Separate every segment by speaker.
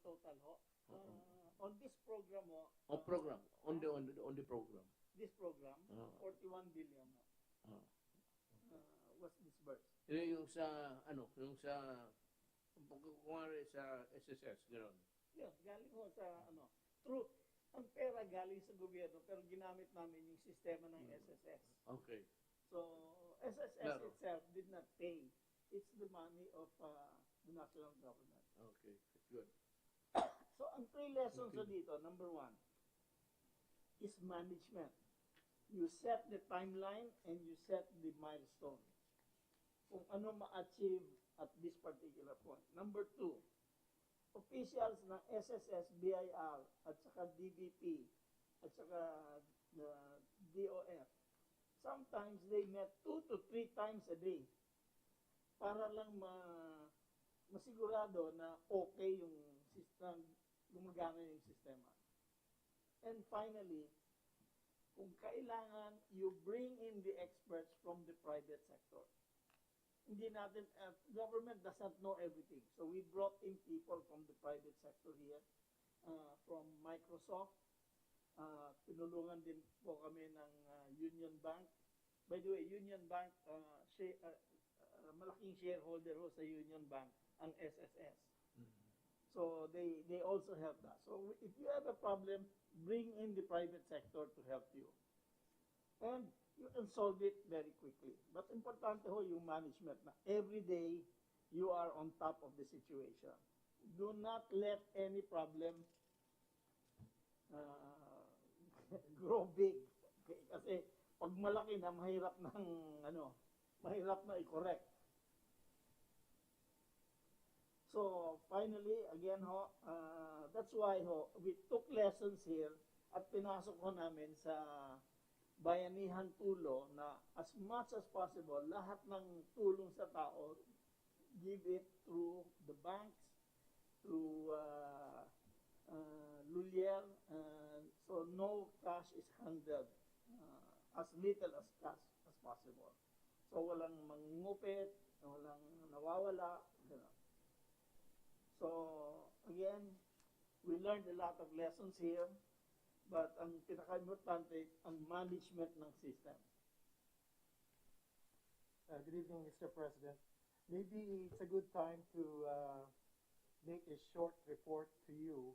Speaker 1: total ho. On this program ho.
Speaker 2: Program. On the program.
Speaker 1: This program, 41 billion ho. Was disbursed.
Speaker 2: Yung sa, yung sa, kumari sa SSS, gano'n.
Speaker 1: Yes, galing ho sa, true. Ang pera galing sa gobyerno, pero ginamit namin yung sistema ng SSS.
Speaker 2: Okay.
Speaker 1: So, SSS itself did not pay. It's the money of the national government.
Speaker 2: Okay, good.
Speaker 1: So, ang 3 lessons dito, number 1, is management. You set the timeline and you set the milestone. Kung ano ma-achieve at this particular point. Number 2, officials ng SSS, BIR, at saka DBP, at saka DOF, sometimes they met 2 to 3 times a day para lang masigurado na okay yung system, gumagana yung sistema. And finally, kung kailangan, you bring in the experts from the private sector. Hindi natin, government does not know everything. So we brought in people from the private sector here, from Microsoft. Tinulungan din po kami ng Union Bank. By the way, Union Bank, malaking shareholder ho sa Union Bank, ang SSS. So they also help us. So if you have a problem, bring in the private sector to help you. And you can solve it very quickly. But importante ho yung management na every day you are on top of the situation. Do not let any problem grow big. Okay? Kasi pag malaki na, mahirap na i-correct. So, finally, again ho, that's why ho, we took lessons here at pinasok ho namin sa Bayanihan Tulo na as much as possible, lahat ng tulong sa tao, give it through the banks, through Lulier, so no cash is handled, as little as cash as possible. So walang mangungupit, walang nawawala, So, again, we learned a lot of lessons here, but ang pinaka-importante, ang management ng system.
Speaker 3: Good evening, Mr. President. Maybe it's a good time to make a short report to you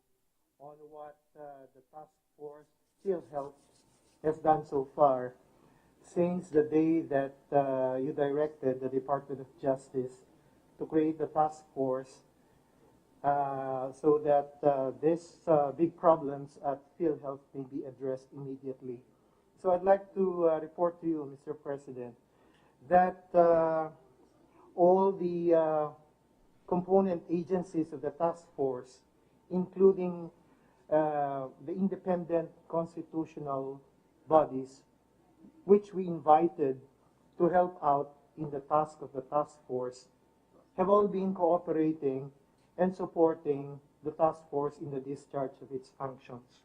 Speaker 3: on what the task force PhilHealth has done so far since the day that you directed the Department of Justice to create the task force so that these big problems at PhilHealth may be addressed immediately. So I'd like to report to you, Mr. President, that all the component agencies of the task force, including the independent constitutional bodies, which we invited to help out in the task of the task force, have all been cooperating and supporting the task force in the discharge of its functions.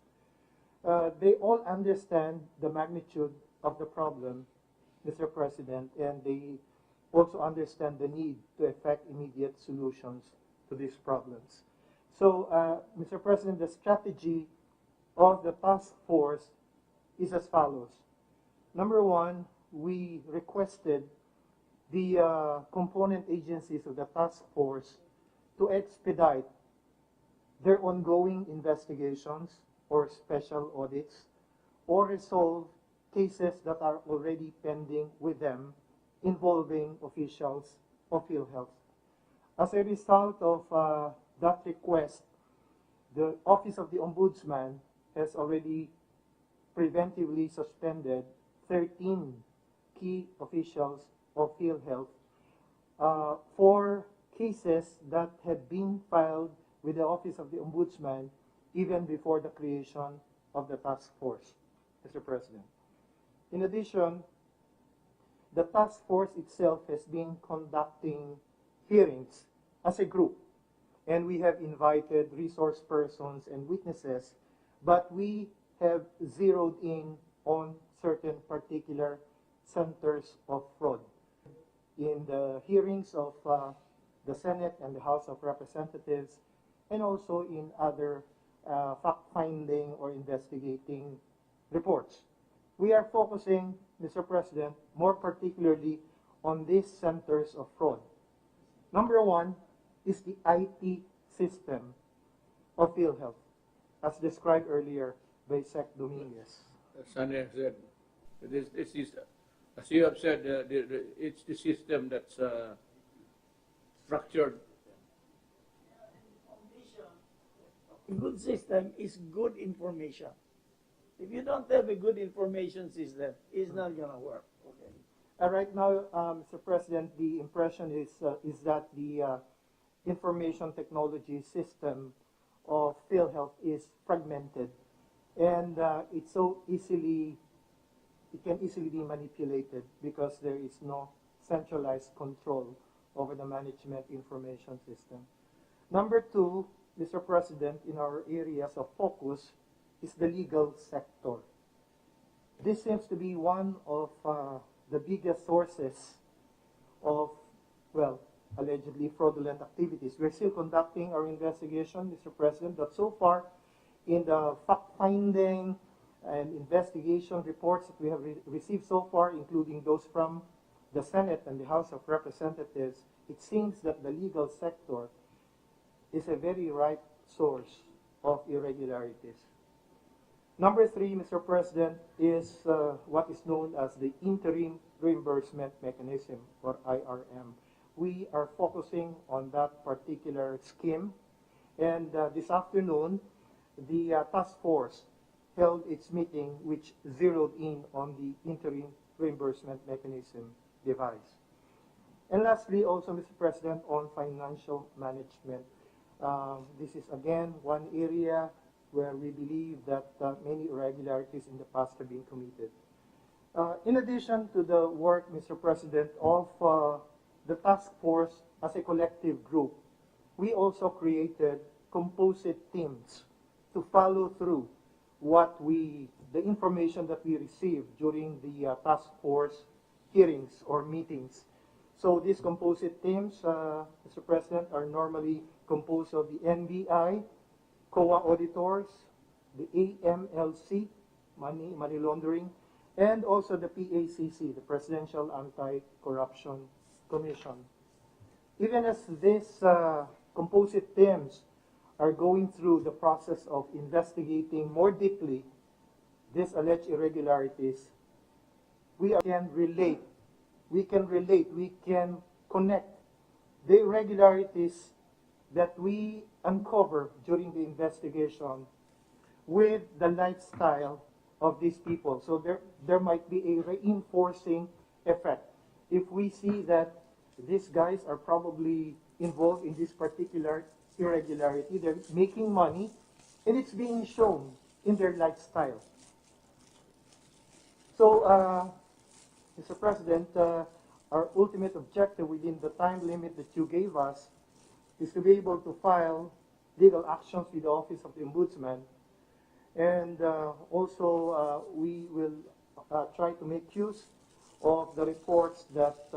Speaker 3: They all understand the magnitude of the problem, Mr. President, and they also understand the need to effect immediate solutions to these problems. So, Mr. President, the strategy of the task force is as follows. Number 1, we requested the component agencies of the task force to expedite their ongoing investigations or special audits or resolve cases that are already pending with them involving officials of PhilHealth. As a result of that request, the Office of the Ombudsman has already preventively suspended 13 key officials of PhilHealth for cases that had been filed with the Office of the Ombudsman even before the creation of the task force, Mr. President. In addition, the task force itself has been conducting hearings as a group, and we have invited resource persons and witnesses, but we have zeroed in on certain particular centers of fraud. In the hearings of the Senate and the House of Representatives, and also in other fact-finding or investigating reports. We are focusing, Mr. President, more particularly on these centers of fraud. Number one is the IT system of PhilHealth, as described earlier by Sec Dominguez.
Speaker 2: Sanya said, this is, as you have said, it's the system that's structured.
Speaker 1: A good system is good information. If you don't have a good information system, it's not going to work. Okay.
Speaker 3: Right now, Mr. President, the impression is that the information technology system of PhilHealth is fragmented, and it can easily be manipulated because there is no centralized control over the management information system. Number two, Mr. President, in our areas of focus is the legal sector. This seems to be one of the biggest sources of, well, allegedly fraudulent activities. We're still conducting our investigation, Mr. President, but so far in the fact-finding and investigation reports that we have received so far, including those from the Senate and the House of Representatives, it seems that the legal sector is a very ripe source of irregularities. Number three, Mr. President, is what is known as the Interim Reimbursement Mechanism, or IRM. We are focusing on that particular scheme, and this afternoon, the task force held its meeting, which zeroed in on the Interim Reimbursement Mechanism device. And lastly, also, Mr. President, on financial management. This is, again, one area where we believe that many irregularities in the past have been committed. In addition to the work, Mr. President, of the task force as a collective group, we also created composite teams to follow through the information that we received during the task force hearings or meetings. So these composite teams, Mr. President, are normally composed of the NBI, COA auditors, the AMLC, money laundering, and also the PACC, the Presidential Anti-Corruption Commission. Even as these composite teams are going through the process of investigating more deeply these alleged irregularities, we can connect the irregularities that we uncover during the investigation with the lifestyle of these people. So there might be a reinforcing effect. If we see that these guys are probably involved in this particular irregularity, they're making money, and it's being shown in their lifestyle. So, Mr. President, our ultimate objective within the time limit that you gave us is to be able to file legal actions with the Office of the Ombudsman. And also, we will try to make use of the reports that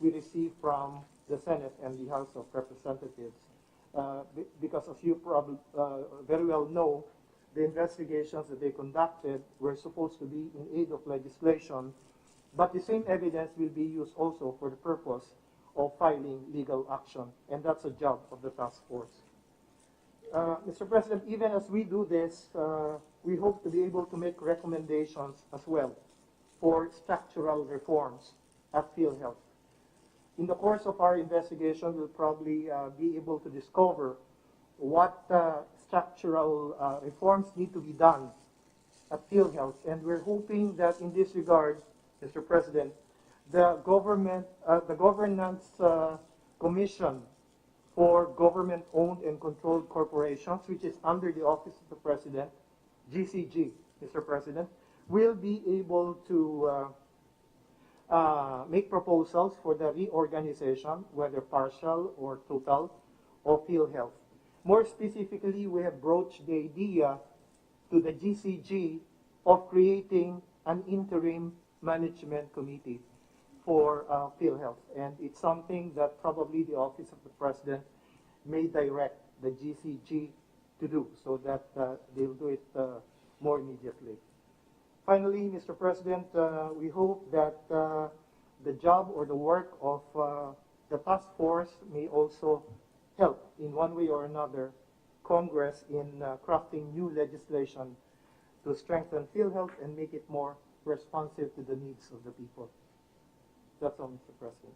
Speaker 3: we receive from the Senate and the House of Representatives. Because as you probably very well know, the investigations that they conducted were supposed to be in aid of legislation, but the same evidence will be used also for the purpose of filing legal action, and that's a job of the task force. Mr. President, even as we do this, we hope to be able to make recommendations as well for structural reforms at PhilHealth. In the course of our investigation, we'll probably be able to discover what structural reforms need to be done at PhilHealth, and we're hoping that in this regard, Mr. President, the Governance Commission for Government-Owned and Controlled Corporations, which is under the Office of the President, GCG, Mr. President, will be able to make proposals for the reorganization, whether partial or total, of PhilHealth. More specifically, we have broached the idea to the GCG of creating an interim management committee for PhilHealth, and it's something that probably the Office of the President may direct the GCG to do so that they'll do it more immediately. Finally, Mr. President, we hope that the job or the work of the task force may also help in one way or another Congress in crafting new legislation to strengthen PhilHealth and make it more responsive to the needs of the people. That's all, Mr. President.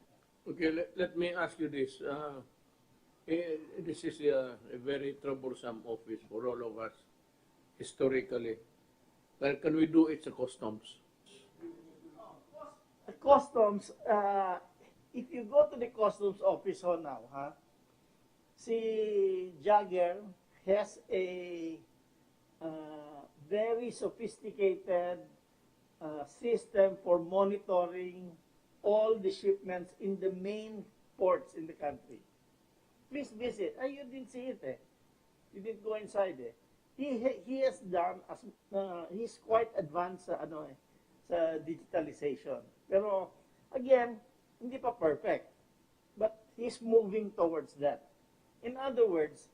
Speaker 2: Okay, let me ask you this. This is a very troublesome office for all of us historically. But can we do it sa customs?
Speaker 1: Customs, if you go to the customs office now, si Jagger has a very sophisticated system for monitoring all the shipments in the main ports in the country. Please visit. You didn't see it, You didn't go inside, He has done he's quite advanced sa sa digitalization. Pero again, hindi pa perfect. But he's moving towards that. In other words,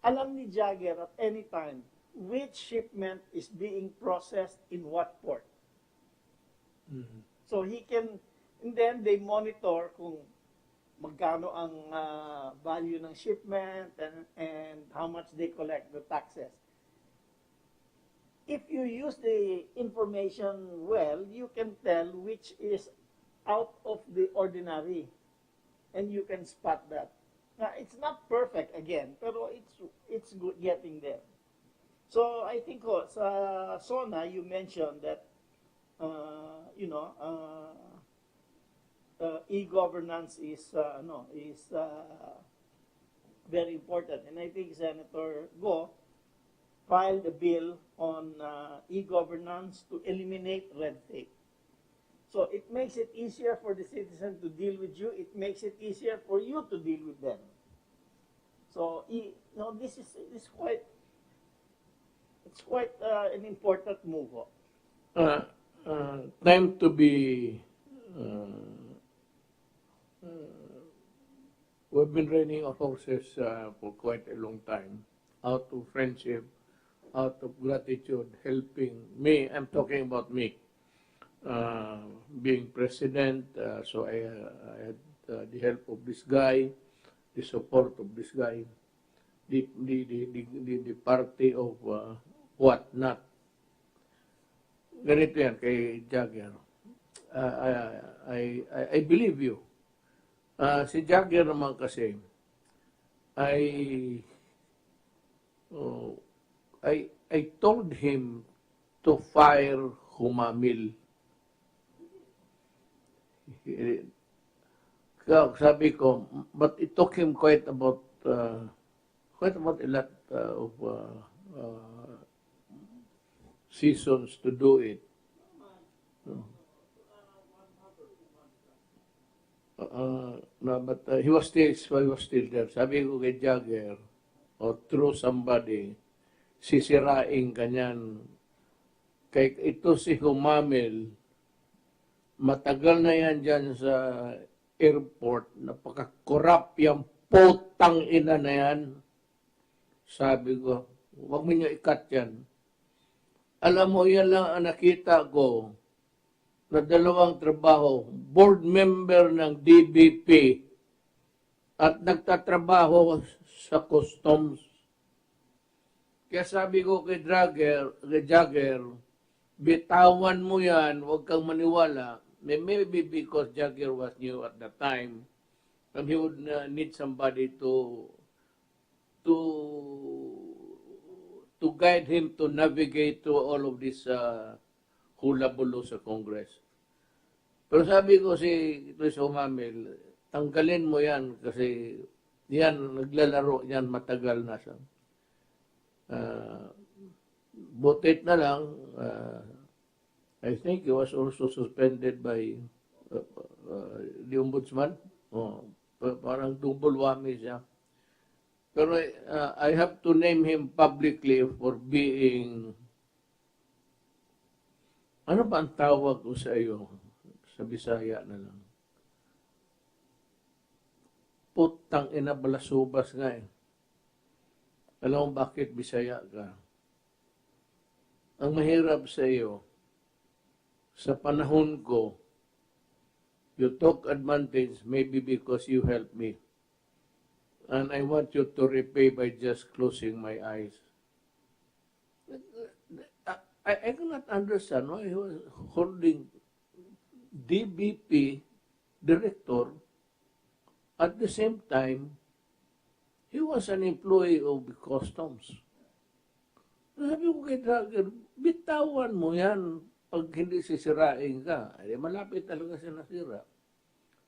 Speaker 1: alam ni Jagger at any time which shipment is being processed in what port.
Speaker 2: Mm-hmm.
Speaker 1: So he can, and then they monitor kung magkano ang value ng shipment and how much they collect, the taxes. If you use the information well, you can tell which is out of the ordinary, and you can spot that. Now, it's not perfect again, pero it's good getting there. So I think sa SONA, you mentioned that e-governance is very important, and I think Senator Go filed a bill on e-governance to eliminate red tape. So it makes it easier for the citizen to deal with you. It makes it easier for you to deal with them. So this is quite an important move.
Speaker 2: Time to be. We've been training our horses for quite a long time, out of friendship, out of gratitude, helping me. I'm talking about me. Being president, so I had the help of this guy, the support of this guy, the party of what not. Ganito yan kay Jagger. I believe you. Si Jagger naman kasi I told him to fire Humamil. Sabi ko, but it took him quite about a lot of seasons to do it. But he was still there. Sabi ko kay Jagger, or through somebody, sisirain kanyan. Kay ito si Humamil, matagal na yan dyan sa airport, napaka-corrupt yung putang ina na yan. Sabi ko, huwag mo nyo ikat yan. Alam mo, yan lang ang nakita ko na dalawang trabaho, board member ng DBP at nagtatrabaho sa customs. Kaya sabi ko kay Jagger, bitawan mo yan, huwag kang maniwala. Maybe because Jagger was new at the time, and he would need somebody to guide him to navigate through all of this hula-bulo sa Congress. Pero sabi ko ito si Humamil, tanggalin mo yan kasi yan, naglalaro yan matagal na siya. Butit na lang, I think he was also suspended by the ombudsman. Parang double whammy siya. Pero I have to name him publicly for being, ano ba ang tawag ko sa iyo? Sa Bisaya na lang. Putang ina balasubas nga eh. Alam mo bakit Bisaya ka? Ang mahirap sa iyo, sa panahon ko, you took advantage maybe because you helped me. And I want you to repay by just closing my eyes. I cannot understand why he was holding DBP director at the same time he was an employee of the customs. Sabi ko kay Drager, bitawan mo yan pag hindi sisirain ka. Ay, malapit talaga siya nasira.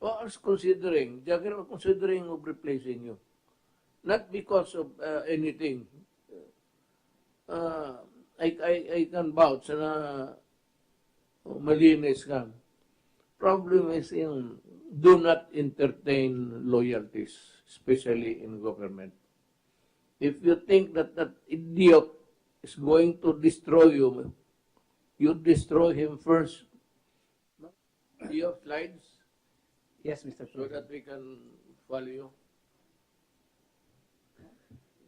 Speaker 2: I was considering, Drager was considering of replacing you. Not because of anything. I can vouch na malinis ka. Problem is do not entertain loyalties, especially in government. If you think that that idiot is going to destroy you, you destroy him first. Do you have slides
Speaker 4: Yes, Mr.
Speaker 2: so
Speaker 4: President.
Speaker 2: that we can follow you?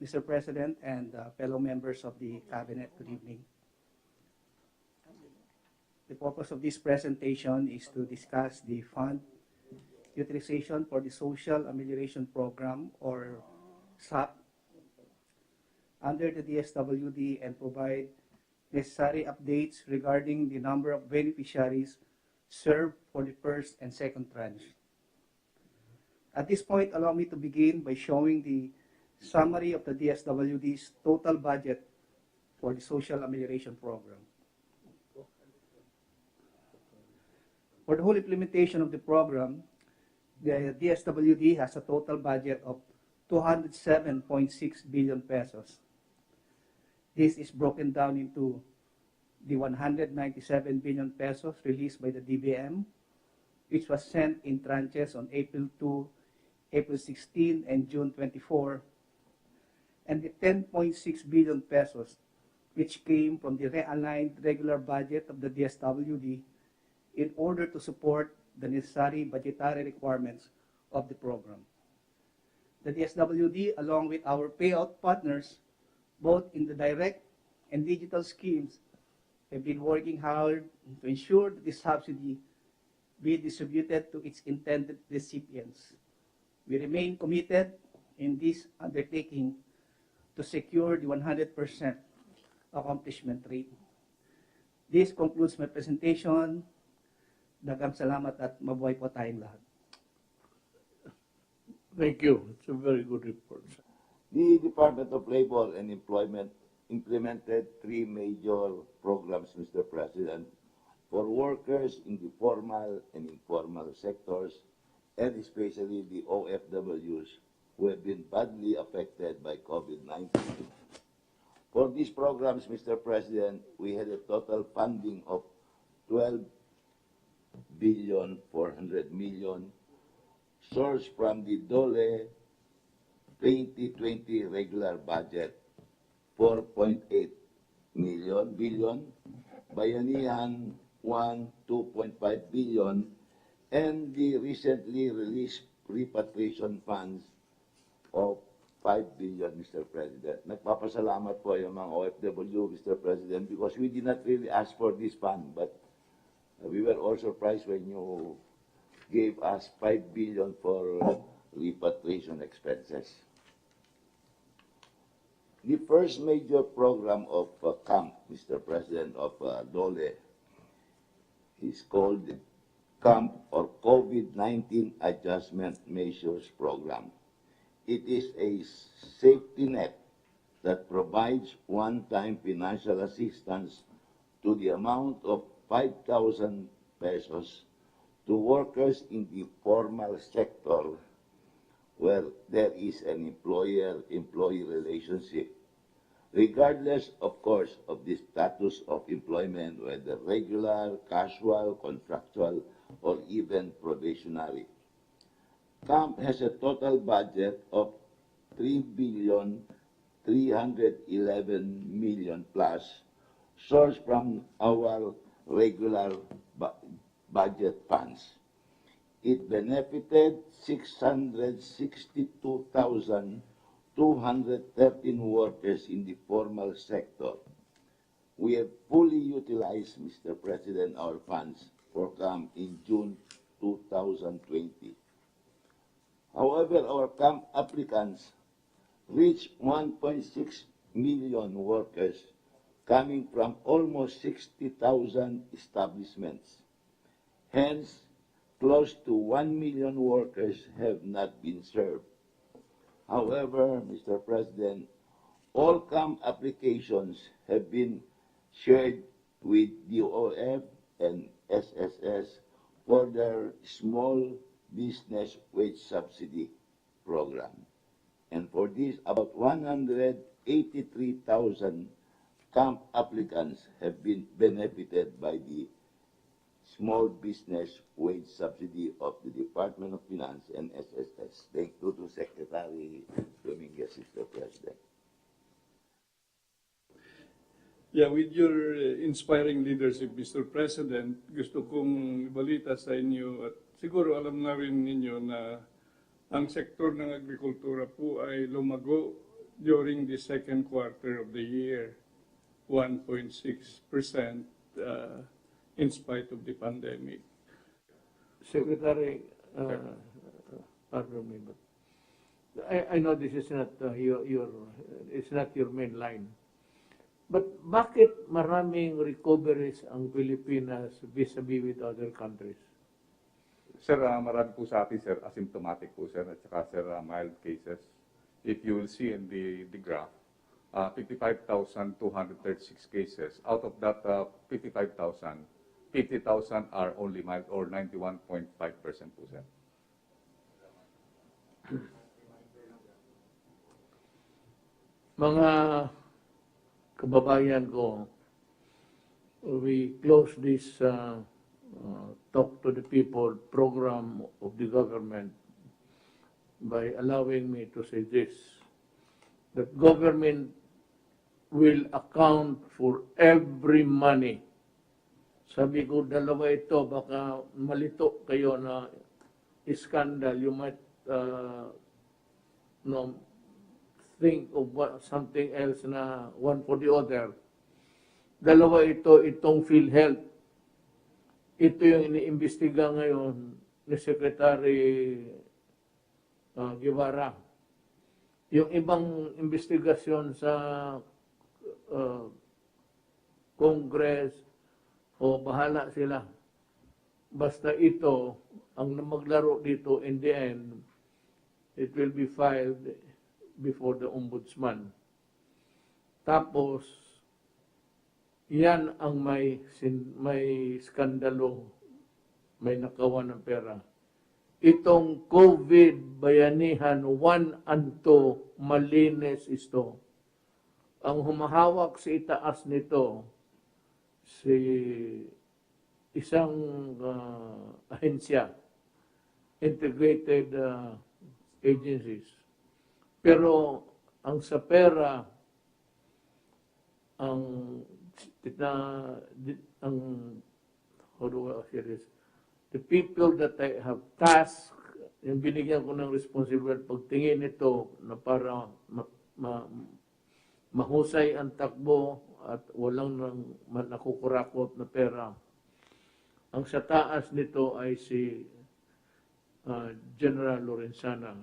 Speaker 4: Mr. President and fellow members of the Cabinet, good evening. The purpose of this presentation is to discuss the fund utilization for the Social Amelioration Program, or SAP, under the Dswd and provide necessary updates regarding the number of beneficiaries served for the first and second tranche. At this point, allow me to begin by showing the summary of the Dswd's total budget for the Social Amelioration Program. For the whole implementation of the program, the Dswd has a total budget of 207.6 billion pesos. This is broken down into the 197 billion pesos released by the DBM, which was sent in tranches on April 2, April 16, and June 24, and the 10.6 billion pesos, which came from the realigned regular budget of the Dswd in order to support the necessary budgetary requirements of the program. The Dswd, along with our payout partners, both in the direct and digital schemes, have been working hard to ensure that the subsidy be distributed to its intended recipients. We remain committed in this undertaking to secure the 100% accomplishment rate. This concludes my presentation. Daghang salamat at mabuhay po tayong lahat.
Speaker 2: Thank you. It's a very good report.
Speaker 5: The Department of Labor and Employment implemented three major programs, Mr. President, for workers in the formal and informal sectors, and especially the OFWs who have been badly affected by COVID-19. For these programs, Mr. President, we had a total funding of 12,400,000,000 sourced from the DOLE 2020 regular budget, 4.8 billion, Bayanihan 2.5 billion, and the recently released repatriation funds of 5 billion, Mr. President. Nagpapasalamat po yung mga OFW, Mr. President, because we did not really ask for this fund, but we were all surprised when you gave us 5 billion for repatriation expenses. The first major program of CAMP, Mr. President, of DOLE is called CAMP, or COVID-19 Adjustment Measures Program. It is a safety net that provides one-time financial assistance to the amount of 5,000 pesos to workers in the formal sector where there is an employer-employee relationship, regardless, of course, of the status of employment, whether regular, casual, contractual, or even probationary. CAMP has a total budget of 3,311,000,000 plus, sourced from our regular budget funds. It benefited 662,400 213 workers in the formal sector. We have fully utilized, Mr. President, our funds for CAMP in June 2020. However, our CAMP applicants reached 1.6 million workers coming from almost 60,000 establishments. Hence, close to 1 million workers have not been served. However, Mr. President, all CAMP applications have been shared with DOF and SSS for their small business wage subsidy program. And for this, about 183,000 CAMP applicants have been benefited by the small business wage subsidy of the Department of Finance and SSS. Thank you to Secretary Dominguez, Mr. President.
Speaker 6: Yeah, with your inspiring leadership, Mr. President, gusto kong ibalita sa inyo at siguro alam na rin ninyo na ang sektor ng agrikultura po ay lumago during the second quarter of the year, 1.6% in spite of the pandemic.
Speaker 2: Secretary, pardon me, but I know this is not it's not your main line. But bakit maraming recoveries ang Pilipinas vis-a-vis with other countries?
Speaker 7: Sir, marami po sa atin, sir, asymptomatic po, sir, at saka, sir, mild cases. If you will see in the graph, 55,236 cases. Out of that 55,000, 50,000 are only mild or 91.5% po, sir.
Speaker 2: Mga kababayan ko, we close this Talk to the People program of the government by allowing me to say this, that government will account for every money. Sabi ko, dalawa ito, baka malito kayo na scandal. You might think of something else na one for the other. Dalawa ito, itong PhilHealth. Ito yung iniimbestiga ngayon ni Secretary Guevara. Yung ibang investigasyon sa Congress, o bahala sila. Basta ito, ang maglaro dito in the end, it will be filed before the Ombudsman. Tapos, yan ang may skandalo, may nakawa ng pera. Itong COVID bayanihan 1 and 2, malinis ito. Ang humahawak sa itaas nito, si isang ahensya, integrated agencies. Pero ang sa pera, how do I say this? The people that I have tasked, yung binigyan ko ng responsibility, pagtingin ito na para mahusay ang takbo at walang nakukurakot na pera. Ang sa taas nito ay si General Lorenzana.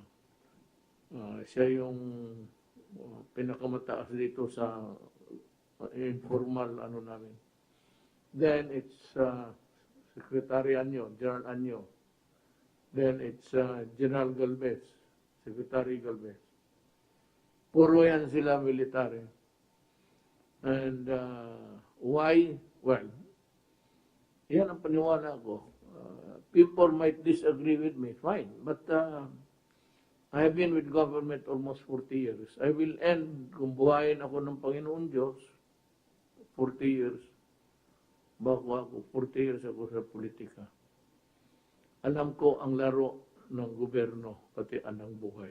Speaker 2: Siya yung pinakamataas dito sa informal namin. Then it's Secretary Anyo, General Anyo. Then it's General Galvez, Secretary Galvez. Puro yan sila military. And why? Well, yan ang paniwala ko. People might disagree with me, fine. But I have been with government almost 40 years. I will end, kung buhayin ako ng Panginoon Diyos, 40 years. Bago ako, 40 years ako sa politika. Alam ko ang laro ng gobyerno, pati anang buhay.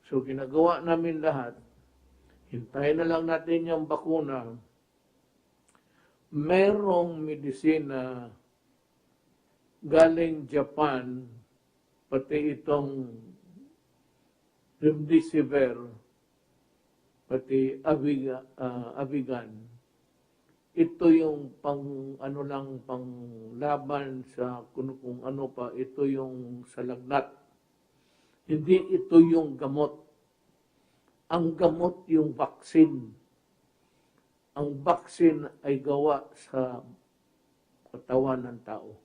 Speaker 2: So ginagawa namin lahat, hintayin na lang natin yung bakuna. Merong medisina galing Japan, pati itong remdesivir, pati avigan, ito yung pang laban sa kung ano pa, ito yung sa lagnat. Hindi ito yung gamot. Ang gamot yung vaccine. Ang vaccine ay gawa sa katawan ng tao.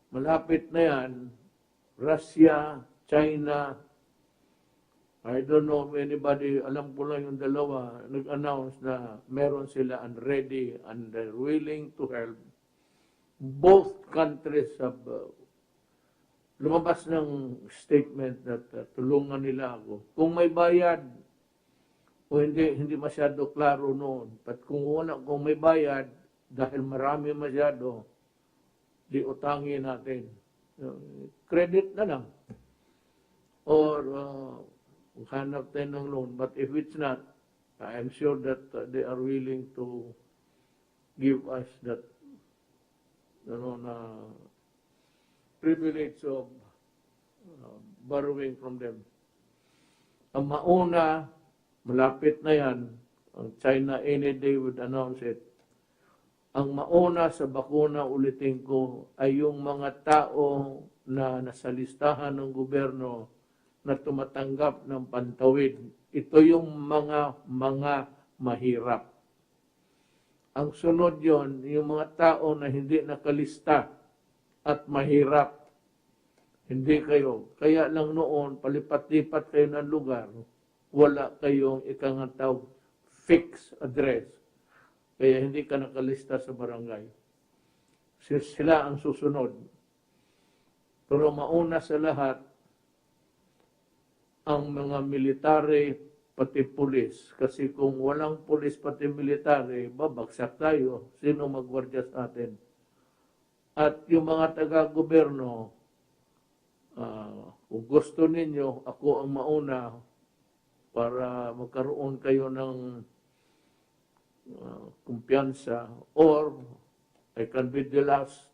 Speaker 2: Malapit na yan, Russia, China, I don't know if anybody, alam ko lang yung dalawa, nag-announce na meron sila and ready and they're willing to help. Both countries have lumabas ng statement that tulungan nila ako. Kung may bayad, o hindi masyado klaro noon. But kung may bayad, dahil marami masyado, di utangin natin. Credit na lang. Or hanap tayo ng loan. But if it's not, I am sure that they are willing to give us that na privilege of borrowing from them. Ang mauna, malapit na yan, ang China any day would announce it. Ang mauna sa bakuna, ulitin ko, ay yung mga tao na nasa listahan ng gobyerno na tumatanggap ng pantawid. Ito yung mga mahirap. Ang sunod yon, yung mga tao na hindi nakalista at mahirap. Hindi kayo. Kaya lang noon, palipat-lipat kayo ng lugar, wala kayong ikangataw fixed address. Kaya hindi ka nakalista sa barangay. Sila ang susunod. Pero mauna sa lahat, ang mga military pati pulis. Kasi kung walang pulis pati military, babagsak tayo. Sino magwardya sa atin? At yung mga taga-gobyerno, kung gusto ninyo, ako ang mauna para magkaroon kayo ng kumpiyansa, or I can be the last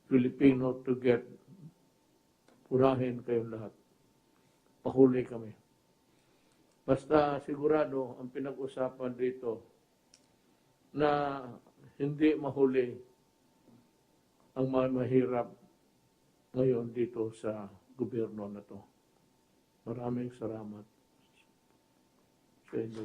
Speaker 2: Filipino to get purahin kayong lahat. Pahuli kami. Basta sigurado ang pinag-usapan dito na hindi mahuli ang mga mahirap ngayon dito sa gobyerno na to. Maraming salamat sa inyo.